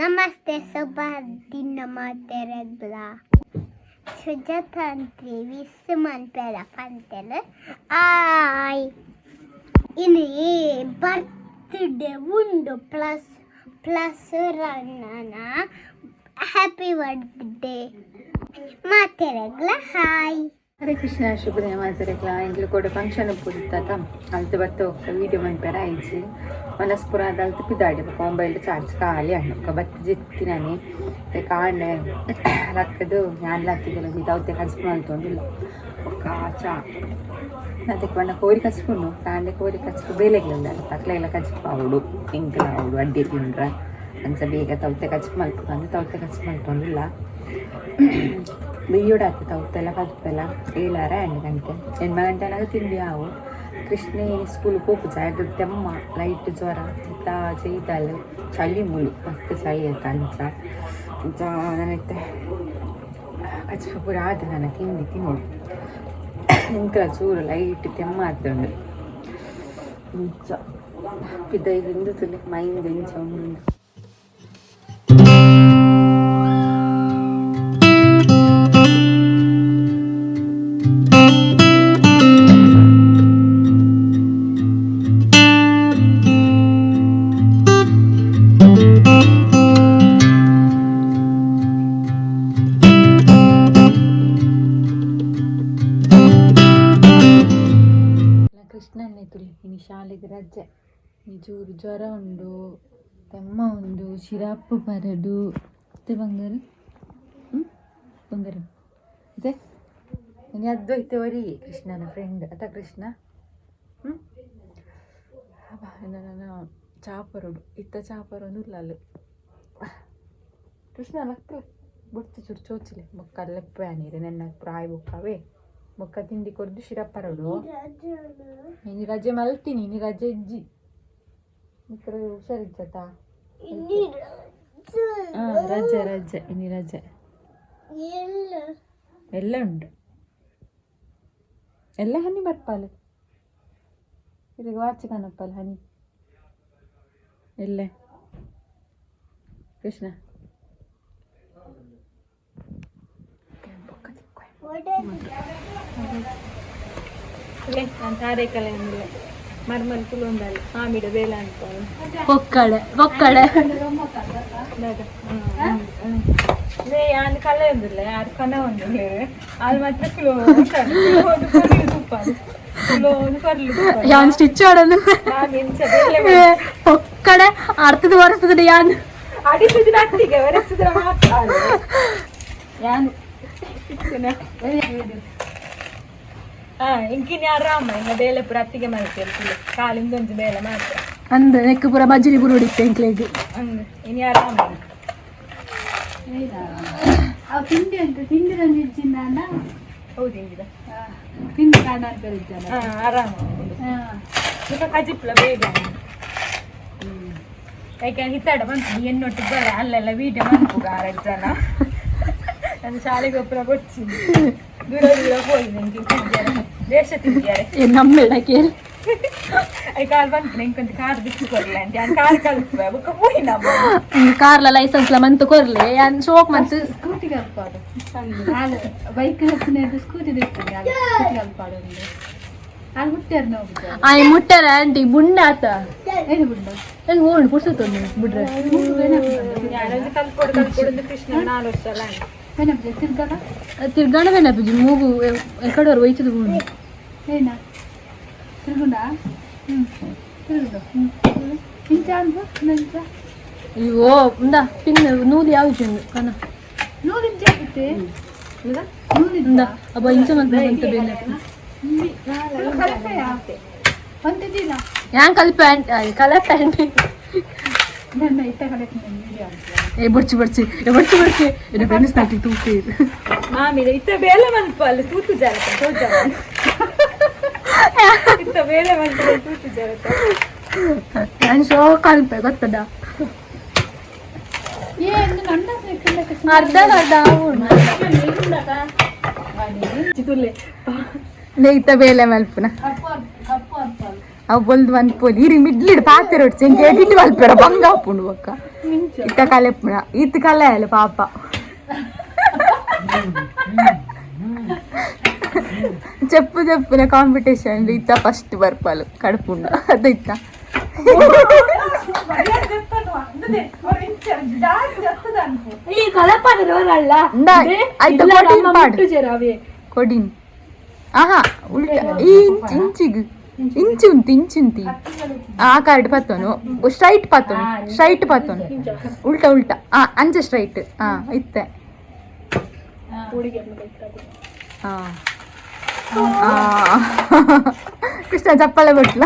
ನಮಸ್ತೆ, ಶುಭ ದಿನ ಮಾತೆರೆಗ್ಲ. ಸುಜಾತ ಅಂತ್ರಿ ವಿಸ್ ಮನ್ಪೆರ ಪಂತೆಲ್ ಆಯ್. ಇನಿ ಬರ್ತ್ಡೇ ಉಂಡು ಪ್ಲಸ್ ಪ್ಲಸ್ ರಣ್ಣನ. ಹ್ಯಾಪಿ ಬರ್ತ್ಡೇ ಮಾತೆರೆಗ್ಲ. ಹಾಯ್. ಹರೇ ಕೃಷ್ಣ, ಶುಭೋದಯ ಮಾತೆರೆಗ್ಲ. ಎಂಕ್ಲು ಕೂಡ ಫಂಕ್ಷನ್ ಪೂರಿತ್ತಾತ ಅಲ್ತು ಬತ್ತ ಹೋಗ್ತ ವೀಡಿಯೋ ಮನ್ಪೆರ ಆಯ್ಜಿ. ಮನಸ್ಪುರ ಅಲ್ತು ಪಿದಾಡಿ ಬೊಕ ಮೊಬೈಲ್ ಚಾರ್ಜ್ ಖಾಲಿ ಆಂಡ್. ಬೊಕ ಬತ್ತ್ ಜೆತ್ತಿ ನಾನೆ ಕಾಂಡೆ ಲಕ್ಕದು ಯಾನ್ ಲಕ್ಕಿದೆಲ್ಲ ತೌತೆ ಕಜ್ಪು ಮಲ್ತೊಂದುಲ್ಲ. ಬೊಕ್ಕ ಚಾ ಅದಕ್ಕೆ ಬಣ್ಣ ಕೋರಿ ಕಚ್ಪುಂಡು. ಕಾಂಡೆ ಕೋರಿ ಕಚ್ಪು ಬೇಲೆಗ್ಲ ತಕ್ಲೆಲ್ಲ ಕಚ್ಪು ಆವೊಡು, ಎಂಕಲ ಆವೊಡು, ಅಡ್ಡೆ ತಿಂಡ್ರ ಅಂಚ ಬೇಗ ತೌತೆ ಕಚ್ಪು ಮಲ್ಪುಗಂದು ತೌತೆ ಕಚ್ಪು ಮಲ್ತೊಂದುಲ್ಲ. ಬಿಯ್ಯೋಡಾತು ತೌತೆಲ್ಲ ಕಜ್ಪೆಲ್ಲ ಏಳಾರ 8 ಗಂಟೆ 8 ಗಂಟೆ ಆನಾಗ ತಿಂಡಿ ಆವು. ಕೃಷ್ಣೆ ಸ್ಕೂಲ್ ಪೋಪುಜ, ತೆಮ್ಮ ಲೈಟ್ ಜ್ವರ ಇತ್ತ ಚೈತಾಲ್. ಚಳಿ ಮುಲು ಮಸ್ತ್ ಚಳಿ ಆಯ್ತು. ಅಂಚ ಅಂಚ ನನೈತೆ ಕಚ್ಪು ಪೂರ ಆದ. ನನ್ನ ತಿಂಡಿ ತಿನ್ನೋಡು. ಎಂಕಲ ಚೂರು ಲೈಟ್ ತೆಮ್ಮ ಆತುಂಡು. ಇಂಚ ಪಿದೈದಿಂದು ತುಲೆ ಮೈಂದ್ ಇಂಚ ಉಂಡು. ಕೃಷ್ಣನ್ನೇ ತುಲಿ, ಇನಿ ಶಾಲೆಗೆ ರಜೆ. ಈ ಚೂರು ಜ್ವರ ಉಂಡು, ತೆಮ್ಮ ಉಂಡು, ಶಿರಾಪು ಪರಡು. ಮತ್ತೆ ಬಂಗಾರ, ಹ್ಞೂ ಬಂಗಾರ ಇದೆ. ಇನಿ ಅದ್ವೈತೆ ಒರಿ ಕೃಷ್ಣನ ಫ್ರೆಂಡ್ ಅತ ಕೃಷ್ಣ. ಹ್ಞೂ ನನ್ನ ಚಾಪರೋಡು ಇತ್ತ ಚಾಪರೋನು ಇಲ್ಲಲ್ಲ. ಕೃಷ್ಣ ಲಕ್ಕ ಬೊಡ್ತು ಚೂರು ಚೋಚಿಲೆ. ಬೊಕ್ಕ ಲೆಪ್ಪು ನೀರು ನನ್ನ ಪ್ರಾಯ್ ಬೊಕ್ಕವೇ. ಬೊಕ್ಕ ತಿಂಡಿ ಕೊರ್ದು ಶಿರಪ್ಪರಡು. ಇನಿ ರಜೆ ಮಲ್ತೀನಿ, ಇನಿ ರಜೆ ಇಜ್ಜಿ. ಮಿತ್ರ ಹುಷಾರಿಜ್ಜತ? ಹಾಂ, ರಜೆ ರಜೆ, ಇನಿ ರಜೆ. ಎಲ್ಲ ಉಂಟು, ಎಲ್ಲ ಹನಿ ಬರ್ಪಾಲೆ. ಈಗ ವಾಚ್ ಕಾಣಪ್ಪಲ್ಲ ಹನಿ ಎಲ್ಲೆ ಕೃಷ್ಣ. ಬೊಕ್ಕ ತಿಕ್ಕು. ನಾನು ತಾರೇಕಲೆ ಅಂದಿಲ್ಲ ಮರ್ಮಲ್ ಕುಲೊಂದಲ್ಲ ಆಮಿಡ ಬೇಲ ಅಂತ. ಒಕ್ಕಳೆ ಒಕ್ಕಳೆ. ಲೇ, ಯಾನ್ ಕಲೆ ಒಂದಿಲ್ಲ, ಯಾರು ಕನ ಒಂದಿಲ್ಲ. ಅಲ್ಲಿ ಮಾತ್ರ ಕುಲೋ ಕುಲೋ. ಯಾನ್ ಸ್ಟಿಚ್ ಆಡೋದು. ನಾನು ಇಂಚ ಬೇಲೆ. ಒಕ್ಕಡೆ ಅರ್ಥದ ಬರ್ತದೆ ಯಾನ್. ಅಡಿಸಿದ್ರೆ ಅಟ್ಟಿಗೆ ಒರೆಸಿದ್ರೆ ಮಾತ್ರ ಯಾನು. ಹಾ, ಇಂಕಿನ ಆರಾಮ ಇನ್ನ ಬೇಲೆ ಪೂರ ಅತ್ತಿಗೆ ಮಲ್ತೇವೆ. ಕಾಲಿಂದ ಒಂಜಿ ಬೇಲೆ ಮಾತ್ರ. ಅಂದ ನೆಕ್ ಪೂರ ಬಜ್ರಿ ಪೂರ ಹೊಡಿತ್ತೆ ಎಂಕ್ಲೆಗ್. ಹಂಗ ಇನಿ ಆರಾಮ. ತಿಂಡಿ ಅಂತ ತಿಂಡಿ ನಂದು. ಹೌದು, ಇಂಗಿದ. ತಿಂಡಿ ಕಾರಣ ಅಂತ. ಹಾ, ಆರಾಮ. ಬೊಕ ಕಜಿಪ್ಲ ಬೇಗ. ಯಾಕೆ ಹಿತ್ತಾಡ ಬಂತು ಎನ್ನೊಟ್ಟು ಬರ ಅಲ್ಲೆಲ್ಲ ವೀಡಿಯೋ ಮನ್ಪುಗ. ಆರೈದು ಜನ ನಾನು ಶಾಲೆಗೆ ಒಬ್ಬರ ಕೊಡ್ತೀನಿ. ದೂರ ದೂರ ಹೋಗಿ ನಂಗೆ ತಿಂಗ್ಯಾರೆ, ದೇಶ ತಿಂಗ್ಯಾರೆ. ನಮ್ಮೆಲ್ಲ ಕೇಳಿ. I car ಬಂತು ನಿಂಕೊಂದು ಕಾರ್ ಬಿಚ್ಚು ಕೊರ್ಲೆ ಅಂತ. ನಾನು ಕಾರ್ ಕಲ್ಪುವೆ ಬೊಕ ಪೋಯಿ ನಮ್ಮ. ಕಾರ್ಲ ಲೈಸೆನ್ಸ್ ಲ ಮಂತ್ ಕೊರ್ಲೆ, ಯಾನ್ ಶೋಕ್ ಮಂತ್. ಸ್ಕೂಟಿ ಕಲ್ಪಾಡು. ಬೈಕ್ ಸ್ಕೂಟಿ ಸ್ಕೂಟಿ ಕಲ್ಪಾಡು. ಅಲ್ಲಿ ಮುಟ್ಟಾರ ನೋವು. ಆಯ್ ಮುಟ್ಟರ ಆಂಟಿ, ಬುಂಡ ಆತ. ಏನು ಬುಂಡ? ನಂಗೆ ಓಣ್ ಪುರ್ಸತ್ತೊಂದು ಬಿಡ್ರೆ. ഞാനൊന്ന് ಕಲ್ಪೊಡು ಕಲ್ಪೊಡು ಕೃಷ್ಣ 4 ವರ್ಷ ಅಲ್ಲ. ಏನಪ್ಪ ತಿರ್ಗಡ? ತಿರ್ಗಾಣ ಬೇನಪ್ಪಜಿ ಮೂಗು ಎಕಡೆ ಒಯ್ತದ ಬುಂಡು. ಏನ ತಿರುಗುಂಡ? ಹ್ಞೂ, ತಿರುಗುಂಡು. ಹ್ಞೂ, ಇಂಚ ಅನ್ಬು ನಂಚ. ಅಯ್ಯೋ, ಇಂದ ಪಿನ್ ನೂಲು ಯಾವ ಚೆಂಡು ಕನ. ನೂಲು ಇಂಚ ಆಗುತ್ತೆ, ನೂಲು. ಇಂದ ಅಬ್ಬ ಇಂಚ ಮಂತ್ ಮಂತ ಬೇನಪ್ಪ. ಕಲಪೆಯ ಒಂದಿಲ್ಲ. ಯಾನ್ ಕಲ್ಪ ಕಲ ಪ್ಯಾಂಟ್. ನನ್ನ ಇತ್ತ ಕಡೆ ವಿಡಿಯೋ. ಏ ಬೊಡ್ಚಿ ಬೊಡ್ಚಿ, ಏ ಬೊಡ್ಚಿ ಬೊಡ್ಚಿ, ಎನ್ನ ಫ್ರೆಂಡ್ಸ್ ನಾಟಿ ತೂಪಿ. ಮಾಮಿದ ಇತ್ತ ಬೇಲೆ ಮನ್ಪು ಅಲ್ಲ ತೂತು ಜಾರತ ತೋಜ. ಇತ್ತ ಬೇಲೆ ಮನ್ಪು ತೂತು ಜಾರತ. ನಾನು ಶೋಕ್ ಅಲ್ಪ ಗೊತ್ತದ. ಏನು ನನ್ನ ಅರ್ಧ ಅರ್ಧ. ಇತ್ತ ಬೇಲೆ ಮಲ್ಪುನ ಅವು ಬೊಲ್ದು ಮನ್ಪೋಲಿ. ಇರಿ ಮಿಡ್ಲಿಡ್ ಪಾತೆರೊಡ್ಚಿ ಎಂಕೆ ಎಡಿಟ್ ಮಲ್ಪೆರ ಬಂಗ ಆಪುಂಡು ಬೊಕ್ಕ. ಇತ್ತ ಕಲೆಪ್ಪುನ ಇತ್ತು ಕಲೆ ಪಾಪ చెప్పు చెప్పున ಕಾಂಪಿಟೇಷನ್ ಇತ್ತ ಫಸ್ಟ್ ಬರ್ಪಾಲು ಕడుపుಂಡ ಅದ ಇತ್ತ ಕೊಡಿನ್ ಆಹಾ ಉಲ್ಟ ಈ ಇಂಚಿಗ್ ಇಂಚು ಉಂತು ಇಂಚುಂತಿ ಆ ಕಾರ್ಡ್ ಪತ್ತೋನು ಸ್ಟ್ರೈಟ್ ಪತ್ತೋನು ಸ್ಟ್ರೈಟ್ ಪತ್ತೋನು ಉಲ್ಟ ಉಲ್ಟ ಆ ಅಂಚ ಸ್ಟ್ರೈಟ್ ಆ ಇತ್ತೆ ಆ ಕೃಷ್ಣ ಚಪ್ಪಾಳೆ ಬಟ್ಲ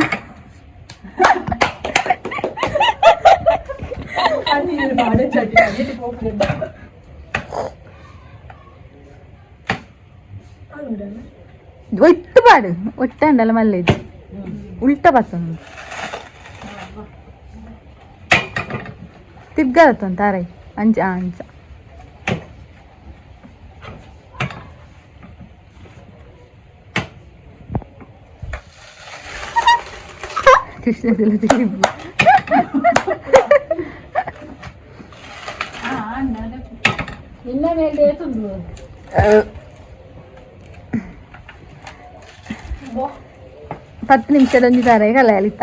ಒಟ್ಟು ಪಾಡು ಒಟ್ಟಂಡಲ ಮಲ್ಲೇಜ್ ಉಲ್ಟ ಪತ್ತೊಂದು ತಿರ್ಗಾದತ್ತೊಂದು ತಾರೈ ಅಂಚ ಅಂಚ ಕೃಷ್ಣ ನಿನ್ನ ಮೇಲೆ ಪತ್ತು ನಿಮಿಷದೊಂದು ತಾರೈ ಕಲೆಯಲಿತ್ತ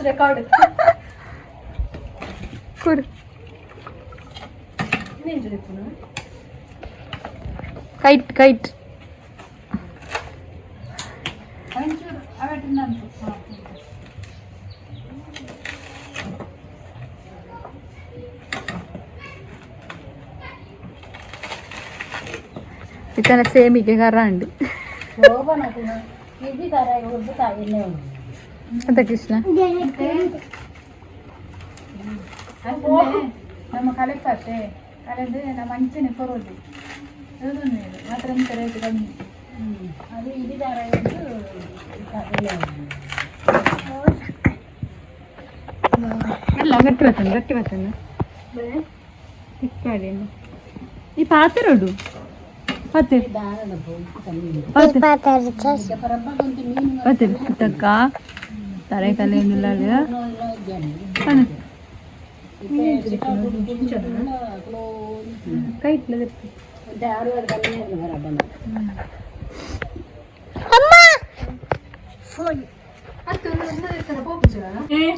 ರೆಕಾರ್ಡ್ ಕುರು ಕೈಟ್ ಕೈಟ್ ಇತನ ಸೇಮಿಗೆ ಕರಾಂಡು ಅದ ಕೃಷ್ಣ ನಮ್ಮ ಕಲೆಪತ್ತೆ ಕಲೆದು ನಮ್ಮ ಅಂಚನೆ ಕೊರೋದು ಮಾತ್ರ ಎಂತ ರೇಟ್ ಕಮ್ಮಿ ಅದು ಇಡಿದಾರ ಅಲ್ಲ ಗಟ್ಟಿ ಬರ್ತದೆ ಗಟ್ಟಿ ಬರ್ತದೆ ಈ ಪಾತ್ರೆ ಪಾತ್ರೆ ಪಾತ್ರೆ ತಕ್ಕ ತರೆ ಕಲೆ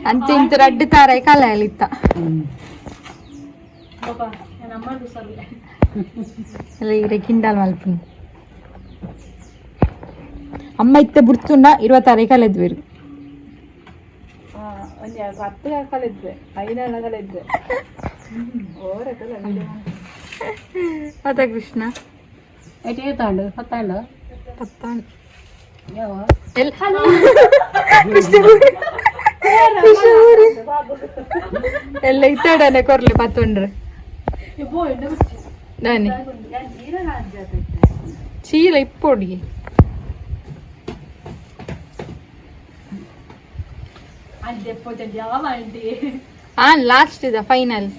ಅಂಚೆ ಇಂತ ರಡ್ಡು ತಾರೈ ಕಲೆಯಲಿತ್ತ ಅಲ್ಲ ಇರೆ ಕಿಂಡಲ್ ಮಲ್ಪುನು ಅಮ್ಮ ಇತ್ತೆ ಬುಡ್ತುಂಡ ಇರುವ ತಾರೈ ಕಲೆದ್ವೇರು ಒಂಜಿ 10 ಕಲೆದ್ವೆ 5 ಕಲೆದ್ವೆ ಅದ ಕೃಷ್ಣ ಪತ್ತಾಂಡು ಎಲ್ಲ ಇತ್ತಡನೆ ಕೊರ್ಲಿ ಪತ್ತೊಂಡ್ರೆ ನಾನಿ ಚೀಲ ಇಪ್ಪೊಡಿ ಆ ಲಾಸ್ಟ್ ಇದೆ ಫೈನಲ್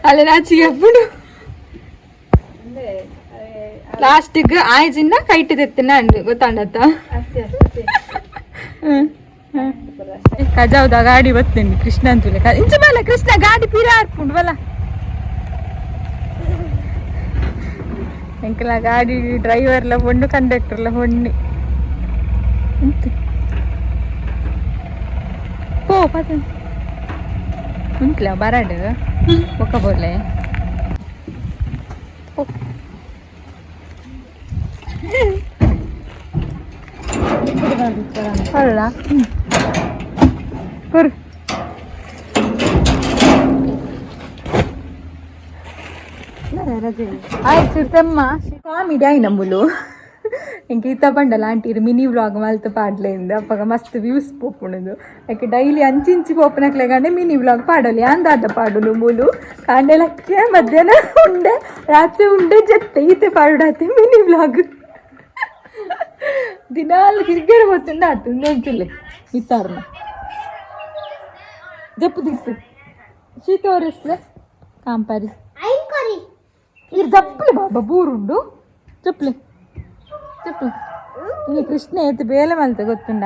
ಅಲ್ಲ ನಾಚಿಗೆ ಅಪ್ಪುಡು ಲಾಸ್ಟಿಗೆ ಆಯ್ಜಿಂದ ಕೈಟ್ ತೆತ್ತಿನ ಗೊತ್ತಾಂಡತ್ತ ಕಜಾವ್ದ ಗಾಡಿ ಬರ್ತೇನೆ ಕೃಷ್ಣ ಅಂತಲೇ ಇಂಚ ಬಲ್ಲ ಕೃಷ್ಣ ಗಾಡಿ ಪಿರ ಆರ್ಪುಂಡು ಬಲ್ಲ ಎಂಕಲ ಗಾಡಿ ಡ್ರೈವರ್ಲ ಹೊಣ್ಣು ಕಂಡಕ್ಟರ್ಲ ಹೊಣ್ಣು ಪೋ ಪತ ಉಂಟ್ಲ ಬರಡು ಒಕ್ಕ ಬೋಲೆ ಬರಡ ಕೊರು ಆಯ್ತು ತಮ್ಮ ಕಾಮಿಡಿ ಆಯ್ನ ಮುಲು ಇಂಕ ಇತ್ತ ಪಂಡಲ ಆಂಟೀರು ಮಿನಿ ವ್ಲಾಗ್ ಮಲ್ತ್ ಪಾಡ್ಲೆಂದು ಅಪ್ಪಗ ಮಸ್ತ್ ವ್ಯೂಸ್ ಪೋಪುಣದು ಯಾಕೆ ಡೈಲಿ ಅಂಚಿಂಚಿ ಪೋಪುನಕ್ಲೆಗಂಡೆ ಮಿನಿ ವ್ಲಾಗ್ ಪಾಡಲಿ ಅಂದಾದ ಪಾಡುನು ಮೂಲು ಕಾಂಡೆಲಕ್ಕೆ ಮಧ್ಯಾಹ್ನ ಉಂಡೆ ರಾತ್ರಿ ಉಂಡೆ ಜತ್ತೆ ಈತೆ ಪಾಡುಡಾತೆ ಮಿನಿ ವ್ಲಾಗ್ ದಿನಾಲು ಕಿರಿಗೆರೆ ಗೊತ್ತುಂಡ ಆತು ಒಂಚೂಲೆ ಇತ್ತಾರ್ನ ಜಪ್ಪು ದಿಕ್ಕು ಶೀತ ಅವರಿಸ್ಲೆ ಕಾಂಪಾರಿ ಐನ್ ಕೊರಿ ಇರ್ ಜಪ್ಪಲಿ ಬಾಬಾ ಬೂರುಂಡು ಚಪ್ಪಲಿ ಚಪ್ಪಲಿ ಈ ಕೃಷ್ಣ ಏತ್ ಬೇಲೆ ಮಲ್ತೆ ಗೊತ್ತುಂಡ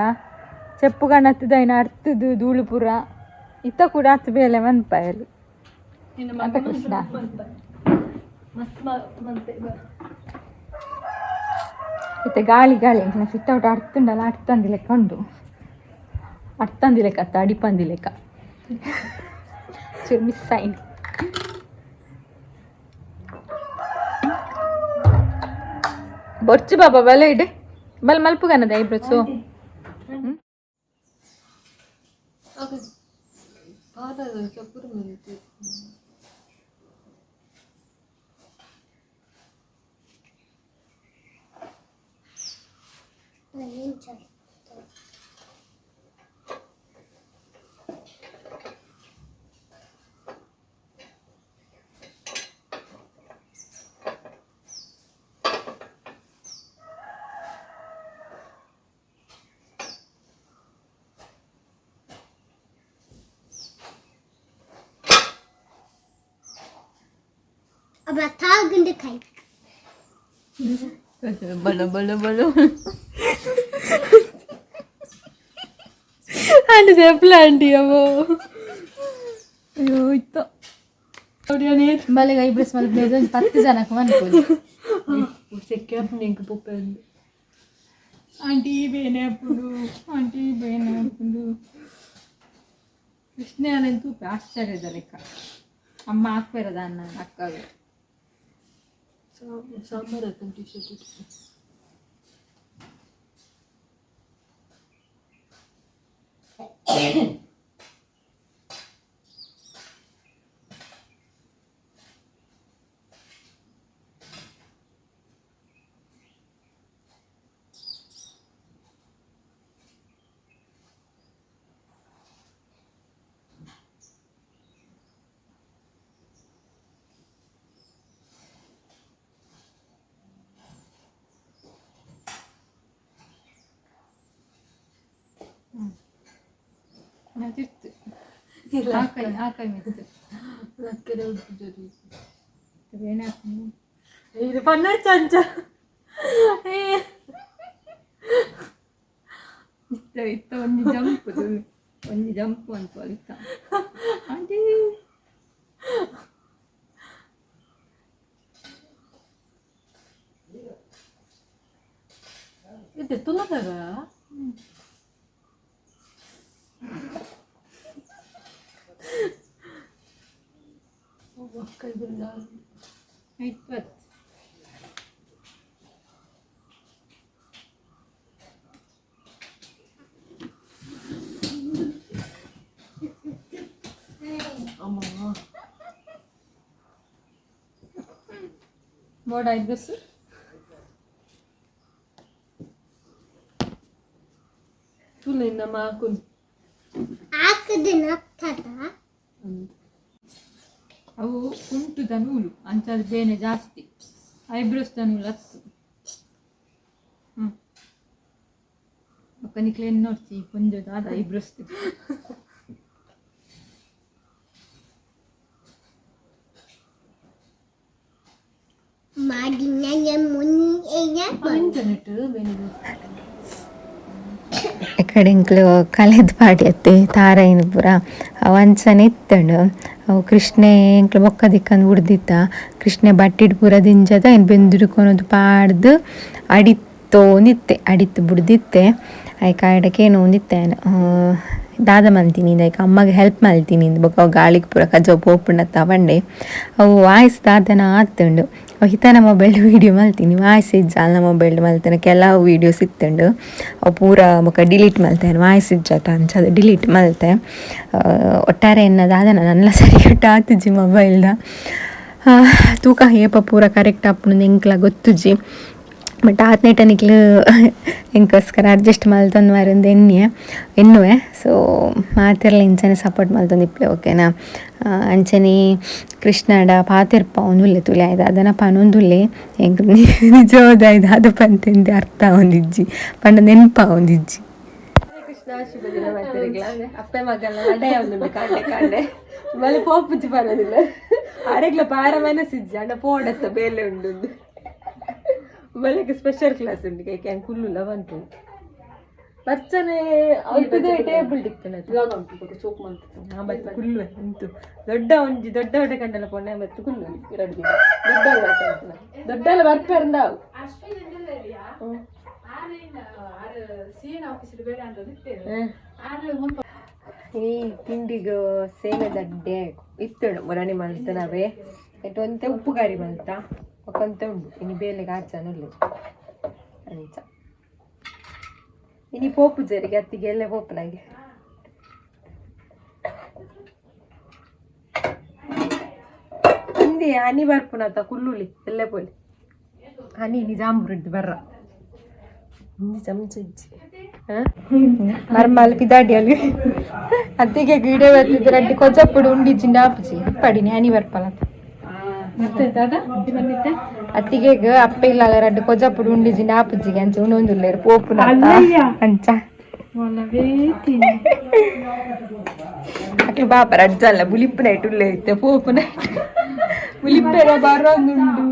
ಚೆಪ್ಪು ಗಣತ್ತದ ಐನ ಅರ್ತದು ಧೂಳುಪುರ ಇತ್ತ ಕೂಡ ಅತ್ತು ಬೇಲೆ ಮನ್ಪಾಯಲು ಅಂತ ಕೃಷ್ಣ ಇತ್ತೆ ಗಾಳಿ ಗಾಳಿ ಎಂಕ್ಲ ಸಿಟ್ ಔಟ್ ಅರ್ತುಂಡಲ್ಲ ಅರ್ತಂದಿ ಲೆಕ್ಕ ಉಂಡು ಅರ್ತಂದಿ ಲೆಕ್ಕ ಅತ್ತ ಅಡಿಪಂದಿ ಲೆಕ್ಕ ಚೂರು ಮಿಸ್ ಆಯ್ತು. ಬೊರ್ಚು ಬಾಬಾ ಬಲ ಇಡೆ ಬಲ್ ಮಲ್ಪುಗನದ ಐಬ್ರೋಸು. ಅಬ್ಬ ತಾಗುಂಡು ಕೈ. ಬಲ ಬಲ ಬಲ ಆಂಟಿ చెప్పలే ಆಂಟಿ ಅವೋ. ಅಯ್ಯೋ ಇತ್ತು ಬಲೆಗ ಐಬ್ರೋಸ್ ಮಲ್ಪು ಒಂಜಿ 10 ಜನಕ್ಕೆ ಮನ್ಪೊಲಿ. ಆಂಟಿ ಬೇನೆ ಅಪ್ಪುಂಡು ಆಂಟಿ ಬೇನೆ ಅಪ್ಪುಂಡು ಕೃಷ್ಣ ತೂಪೆ ಆಶ್ಚರ್ಯದ ಲೆಕ್ಕ ಅಮ್ಮ ಹಾಕ್ಬೇರದ ಅನ್ನ ಅಕ್ಕಗೆ. ಸಾಂಬಾರ್ ಹಾಕೊಂಡು ಟಿ ಶರ್ಟ್. ತಿರ್ತು ಆ ಕೈ ಆ ಕೈ ಮಿತ್ತು. ಲಕ್ಕರೆ ಉಜ್ಜರಿ. ಬೇನೆ ಹಾಕೊಂಡು. ಇದು ಪನ್ನಡ ಚಂಚ. ಇತ್ತ ಇತ್ತ ಒಂಜಿ ಜಂಪ್ ಒಂಜಿ ಜಂಪ್ ಅಂತ ಇತ್ತ ಆಂಟಿ. ಇದು ತುಲದಾಗ ಕೈ ಬಿಲ್ಲ. ಇಪ್ಪತ್ತು ಅಮ್ಮ. Board eyebrows. ತುಲ ನಮ್ಮ ಹಾಕೊಂಡು. ಹಾಕದ ನಗ್ತದ. ಅವು ಕುಂಟುದ ನೂಲು ಅಂಚಾದ ಬೇನೆ ಜಾಸ್ತಿ ಐಬ್ರೋಸ್ದ ನೂಲು ಹತ್ತು ಹ್ಞೂ ಬೊಕ್ಕ ನಿಕ್ಲೇನ್ ನೋಡ್ಸಿ ಪುಂಜದ ಅದ ಐಬ್ರೋಸ್. ಮಾಡಿನ ಮುನ್ನೆ. ಇಂಟರ್ನೆಟ್ ಬೇನೆ. ಎಕಡೆ ಎಂಕ್ಲು ಕಲೆದ್ ಪಾಡ್ಯತ್ತೆ ತಾರಾಯಿನ ಪೂರ ಅವು ಅಂಚನೆ ಇತ್ತಂಡು. ಅವು ಕೃಷ್ಣೆ ಎಂಕ್ಲು ಬೊಕ್ಕ ದಿಕ್ಕಂದು ಉಡ್ದಿತ್ತ ಕೃಷ್ಣೆ ಬಟ್ಟಿಡ್ ಪೂರ ದಿಂಜದ ಐನ್ ಬೆಂದುಡು ಕೊನೊದು ಪಾಡ್ದು ಅಡಿತ್ತೋಂದಿತ್ತೆ ಅಡಿತ್ತು ಬುಡ್ದಿತ್ತೆ. ಐಕ್ ಆಯ್ಡಕ್ಕೆ ಒಂದಿತ್ತೆ ದಾದ ಮಲ್ತೀನಿ ಐಕ್ ಅಮ್ಮಗೆ ಹೆಲ್ಪ್ ಮಲ್ತೀನಿ ಬೊಕ್ಕ ಅವು ಗಾಳಿಗೆ ಪೂರ ಕಜವು ಪೋಪುಂಡತ್ತ ಪಂಡೆ. ಅವು ವಾಯ್ಸ್ ದಾದನ ಆತುಂಡು. ಅವು ಹಿತನ ಮೊಬೈಲ್ ವೀಡಿಯೋ ಮಲ್ತೀನಿ ವಾಯ್ಸ್ ಇಜ್ಜ ಮೊಬೈಲ್ ಮಲ್ತನ ಕೆಲವು ವೀಡಿಯೋಸ್ ಇತ್ತುಂಡು. ಅವು ಪೂರ ಬೊಕ್ಕ ಡಿಲೀಟ್ ಮಲ್ತೆ ವಾಯ್ಸ್ ಇಜ್ಜತ ಅಂಚ ಡಿಲೀಟ್ ಮಲ್ತೆ. ಒಟ್ಟಾರೆ ಎನ್ನ ದಾದನ ನನ್ನ ಸರಿ ಆತುಜಿ ಮೊಬೈಲ್ದ ತೂಕ ಏಪ ಪೂರ ಕರೆಕ್ಟ್ ಆಪುಂಡು ಎಂಕ್ಲ ಗೊತ್ತುಜಿ. ಬಟ್ ಆತ್ನೇಟ ನಿಕ್ಲು ಎಂಕೋಸ್ಕರ ಅಡ್ಜಸ್ಟ್ ಮಲ್ತೊಂದು ಮಾರಿಂದು ಎಣ್ಣೆ ಎನ್ನುವೆ. ಸೊ ಮಾತೆರ್ಲ ಇಂಚನೆ ಸಪೋರ್ಟ್ ಮಲ್ತೊಂದು ಇಪ್ಪಲೆ ಓಕೆನಾ. ಅಂಚನೆ ಕೃಷ್ಣಡ ಪಾತೆರ್ಪ ಒಂದುಲ್ಲೆ ತುಲೆ ಆಯ್ತು ಅದನ್ನ ಪನೊಂದುಲ್ಲೆ ಎಂಕ್ ನಿಜವಾದ ಅದು ಪಂತೆಂದು ಅರ್ಥ ಒಂದಿಜ್ಜಿ ಪಂಡ ನೆನಪ ಒಂದಿಜ್ಜಿ. ಕೃಷ್ಣ ಶುಭ ದಿನ ಮಾಡ್ತಾರೆ ಅಪ್ಪೆ ಮಗನ ಲಡಾಯಿ ಒಂದುಂಡು ಕಾಂಡೆ ಕಾಂಡೆ ಮಲೆ ಪೋಪುಜಿ ಪನ್ನದಿಲ್ಲ. ಅರೆಗ್ಲ ಪಾರ ಮನಸ್ಸಿಜ್ಜಿ ಅಣ್ಣ ಪೋಡತ್ತ ಬೇಲೆ ಉಂಡು. ಬಲ್ಲೆಗೆ ಸ್ಪೆಷಲ್ ಕ್ಲಾಸ್ ಉಂಡು, ಕೈಕೆ ಕುಲ್ಲುಲ ಬಂತು ಬರ್ಚನೆ ಅಲ್ಪದೇ ಟೇಬಲ್ ಡಿಕ್ತನೆ. ಬತ್ತು ಕುಲ್ಲುವೆ ಉಂಟು ದೊಡ್ಡ ಒಂಜಿ ದೊಡ್ಡ ದೊಡ್ಡ ಕಂಡಲ ಪೊಣ್ಣೆ ಬತ್ತು ಕುಲ್ಲು ಎರಡು ದಿನ ದೊಡ್ಡ ದೊಡ್ಡಲ್ಲ ಬರ್ಪೇರಂದಾವು. ಈ ತಿಂಡಿಗೆ ಸೇಮೆ ದಡ್ಡೆ ಇತ್ತಳು ಮೊರಣಿ ಮಲ್ತ ನಾವೇ ಒಂತೆ ಉಪ್ಪು ಕಾರಿ ಮಲ್ತ ಒಕ್ಕಂತೆ ಉಂಡು. ಇನಿ ಬೇಲೆಗೆ ಆಚನುಲ್ಲೆ ಅಂಚ ಇನಿ ಪೋಪು ಜರಿಗೆ ಅತ್ತಿಗೆ ಎಲ್ಲೆ ಪೋಪುನಾಗೆ. ಇಂದಿ ಹನಿ ಬರ್ಪುನತ ಕುಲ್ಲುಲಿ ಎಲ್ಲೆ ಪೋಲಿ ಹನಿ ನಿಜಾಂಬುರಿಡ್ದು ಬರ್ರ ಇಂದಿ ಚಮಚ ಇಜ್ಜಿ ಮರ್ಮಾಲ್ ಪಿದಾಡಿಯಲ್ಲಿ ಅತ್ತಿಗೆ ಗಿಡ ಬತ್ತಿದ್ರೆ ಅಡ್ಡಿ ಕೊಜಪ್ಪುಡು ಉಂಡಿ ಚಿಂಡ ಆಪುಜಿ ಪಡಿನಿ ಹನಿ ಬರ್ಪಲ. ಅತ್ತಿಗೆ ಅಪ್ಪ ಇಲ್ಲ ರಡ್ಡು ಕೊಜಪ್ಪುಡು ಉಂಡಿ ಜಿಂಡ ಆಪುಜಿಗೆ ಅಂಚ ಉಣೊಂದುಲ್ಲೇರು ಪೋಪುನ ಅಂಚ ಅಕ್ಲು ಬಾಪ ರಜ್ಜಲ್ಲ ಬುಲಿಪ್ಪು ನೈಟ್ ಉಲ್ಲೆ ಇತ್ತೆ ಪೋಪು ನೈಟ್ ಬುಲಿಪ್ಪೆರ ಬರೋದುಂಡು.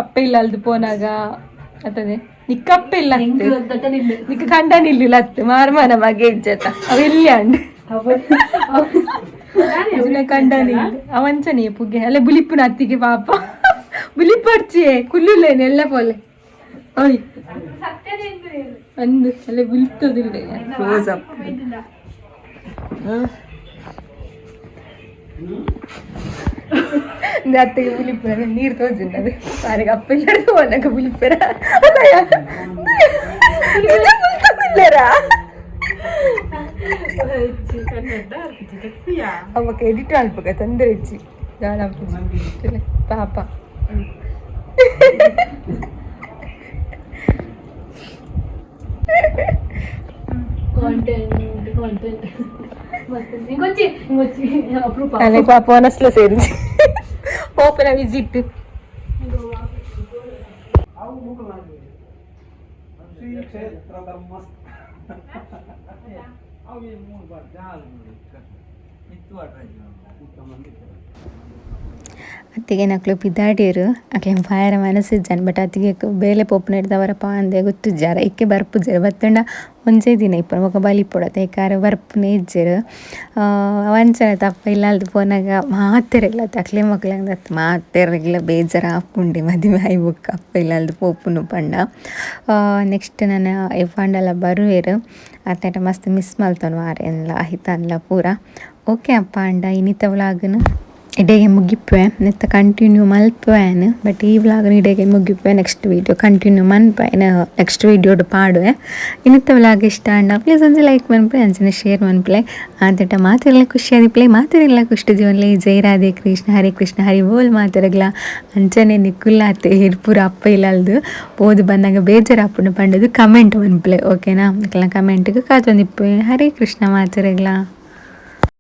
ಅಪ್ಪ ಇಲ್ಲ ಅಲ್ದು ಪೋನಾಗ ಅತದೆ ನಿಕ್ಕಪ್ಪ ಇಲ್ಲ ನಿಕ್ಕ ಕಂಡ ನಿಲ್ಲಿಲ್ಲ ಅತ್ತೆ ಮಾರ್ಮಾನ ಮಗೆ ಇಜ್ಜತ ಅವ ಎಲ್ಲಿ ಅಂಡ್ ಕಂಡ ನಿಲ್ಲ ಅವಂಚನೆ ಪುಗ್ಗೆ ಅಲ್ಲೇ ಬುಲಿಪ್ಪುನ ಅತ್ತಿಗೆ ಪಾಪ ಬುಲಿಪ್ಪರ್ಚಿಯೇ ಕುಲ್ಲುಲ್ಲೇನೆ ಎಲ್ಲ ಪೋಲೆ ಓಯ್ ಅಂದು ಅಲ್ಲೇ ಬುಲಿತ್ತದಿಲ್ಲ ಕ್ಲೋಸ್ ಅಪ್ ಅತ್ತೆಗೆ ಬುಲಿಪ್ಪುನ ನೀರು ತೋಜಿಂಡದು ಬಾರಿಗೆ ಅಪ್ಪ ಇಲ್ಲದು ಒನಗ ಬುಲಿಪ್ಪೆರ ಅವಕ್ಕೆ ಎಡಿಟ್ ಆಲ್ಪಕ ತೊಂದರೆ ಇಜ್ಜಿ ದಾಳ ಪಾಪ. ಪಾಪ ಒನಸ್ಲ ಸೇರಿಸಿ open visit. ಅತ್ತಿಗೆ ನಕ್ಲು ಪಿದಾಡಿಯರು ಅಕ್ಲೆ ಬಾಯರ ಮನಸ್ಸಿಜ್ಜಾನ್ ಬಟ್ ಅತ್ತಿಗೆ ಬೇಲೆ ಪೋಪುನ ಹಿಡ್ದವರಪ್ಪ ಅಂದೆ ಗೊತ್ತುಜ್ಜಾರ ಇಕ್ಕೆ ಬರ್ಪುಜೆರ್ ಬತ್ತಂಡ ಒಂಜೇ ದಿನ ಇಪ್ಪುನ ಬೊಕ ಬಲಿಪೊಡತೆ ಏಕಾರ ಬರ್ಪುನೆ ಇಜ್ಜೆರ್. ಅವಂಚನೆ ತಪ್ಪ ಇಲ್ಲಲ್ದು ಪೋನಾಗ ಮಾತೆರೆಗ್ಲ ಅಕ್ಲೆ ಮೊಕ್ಲೆ ಮಾತೆರೆಗ್ಲ ಬೇಜಾರು ಆಪುಂಡೆ ಮದಿಮೆ ಆಯಿ ಬೊಕ್ಕ ಅಪ್ಪ ಇಲ್ಲಲ್ದು ಪೋಪುನು ಪಂಡ. ನೆಕ್ಸ್ಟ್ ನಾನು ಎವ್ವಾಂಡಲ ಬರುವೆರ್ ಅತ್ತಟ ಮಸ್ತ್ ಮಿಸ್ ಮಲ್ತೊನು ಆರೆನ್ಲ ಅಹಿತನ್ಲ ಪೂರ. ಓಕೆ ಅಪ್ಪ ಅಂಡ ಇನಿತ ವ್ಲಾಗ್ನು ಇಡೆಗೆ ಮುಗಿಪುವೆ, ನೆತ್ತ ಕಂಟಿನ್ಯೂ ಮಲ್ಪುವೆನ್ ಬಟ್ ಈ ವ್ಲಾಗ್ನ ಇಡೆಗೆ ಮುಗಿಪುವೆ. Next video continue ಮನ್ಪೆ next ವೀಡಿಯೋಡು ಪಾಡುವೆ. ಇನ್ನಿತ್ತ ವ್ಲಾಗ್ ಇಷ್ಟ ಅಂಡ ಪ್ಲೀಸ್ ಒಂಜಿ ಲೈಕ್ ಮನ್ಪುಲೆ ಅಂಚನೆ ಶೇರ್ ಮನ್ಪುಲೆ. ಆತಟ ಮಾತೆರೆಲ್ಲ ಖುಷಿ ಆದಿಪ್ಲೆ ಮಾತೆರೆಲ್ಲ ಖುಷಿ ಜೀವನ್ಲೆ. ಜೈ ರಾಧೆ ಕೃಷ್ಣ ಹರಿ ಕೃಷ್ಣ ಹರಿ ಬೋಲ್ ಮಾತೆರೆಗ್ಲ. ಅಂಚನೆ ನಿಕ್ಕುಲ್ಲಾತೆ ಪೂರ ಅಪ್ಪ ಇಲ್ಲಲ್ದು ಪೋದು ಬಂದಾಗ ಬೇಜಾರಾಪುಂಡು ಪಂಡದು ಕಮೆಂಟ್ ಮನ್ಪುಲೆ ಓಕೆನಾ. ಕಮೆಂಟ್ಗೆ ಕಾತೊಂದಿಪ್ಪುವೆ. ಹರೇ ಕೃಷ್ಣ ಮಾತೆರೆಗ್ಲ.